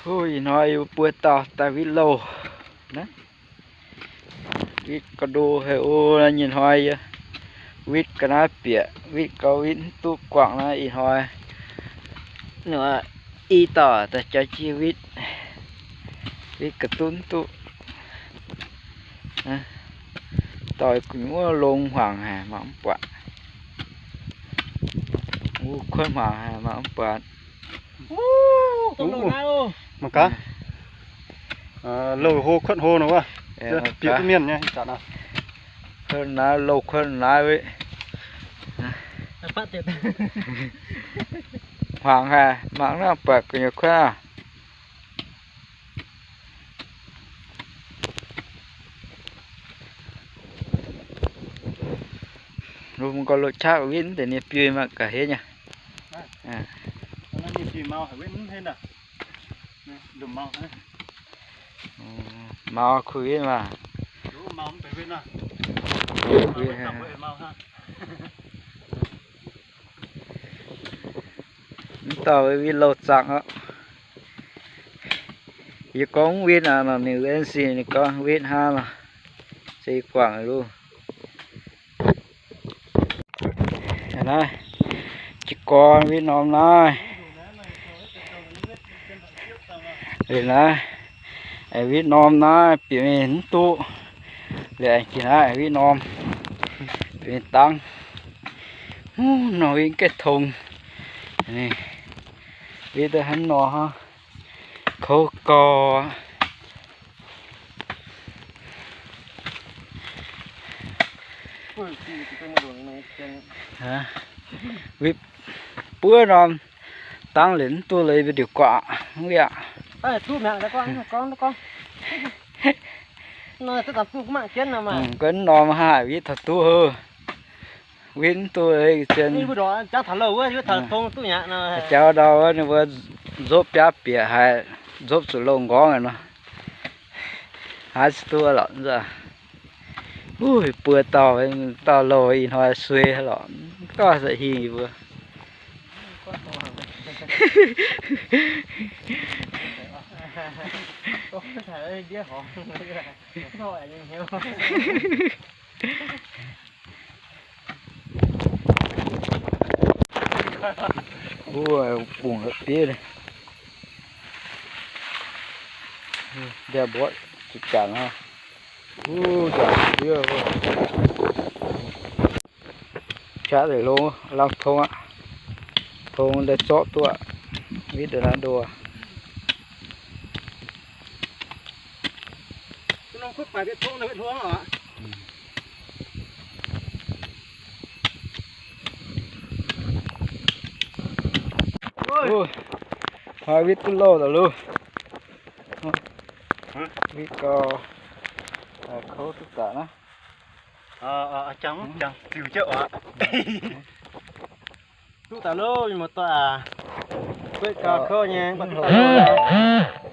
Ih hnoi yie mbuo buo dauh daaih witv louh. Witv ga'ndo haic oc. Nyei hnoi yie witv ga'naaiv bieqc, witv gau witv mv duqv guangc naaiv. Ih hnoi i dauh daaih jaax jienv witv, witv ga'ndutv mv duqv. Dauh gu'nyuoz longx hmuangx haic, mangc mv buatc. Wuov kuotv hmuangx haic, mangc mv buatc. Mangc gaax. Louh hlo kuotv hlo nor wuov. Bieqc duqv mienh nyei. Kuotv naaiv, louh kuotv naaiv wuov. Hmuangx haic, mangc naaiv buatc gu'nyuoz kuotv aqv. Lungh mv gorngv loz-qaqv witv deix ninh biui mangc gaax henv nyei. Maux kuh witv maah. Mv dauh witv louh zaangc aqv. Yie gorngv mv witv aqv nor, ninh en sin ninh gorngv witv hnangv nor, se guangc loh. Naaiv jiez gorn witv norm naaiv. Liuz naaiv, witv norm naaiv bieqc mingh mv duqv. Liuz aengx jiex naaiv witv norm, bieqc mingh dangv. Hnangv nor witv gaengh tong. Witv daaih hnangv nor hnangv. Kouv gau. Witv buov norm dangv liuz mv duqv leiz mbuo ndiuc guaax mv liaqc. Gorngv norm haaix witv taux duqv houv. Witv mv duqv leiz zien. Jauv ndau wuov ninh mbuo nzopv biaav bieqc haiz nzopv zuqc loz-nqorngv nor, haaix se duqv lorqc. Wuov buo dauh, dauh louh ih hnoi suei lorqc, mv gorngv za'hingh yie mbuo. Wuov bungx la'bieiv, ndia mbuoqv ziepc janx hnangv. Wuov, jaav deix longx, lamh tong aqv. Tong daaih zorqv duqv aqv. Witv deix naaiv ndoh. Hnoi witv duqv louh daaih loh. Witv gau, kouv duqv daaih naaiv. Duqv daaih loh, mienh muoz-doic aac. Witv gau kouv nyei, mv baac duqv daaih loh.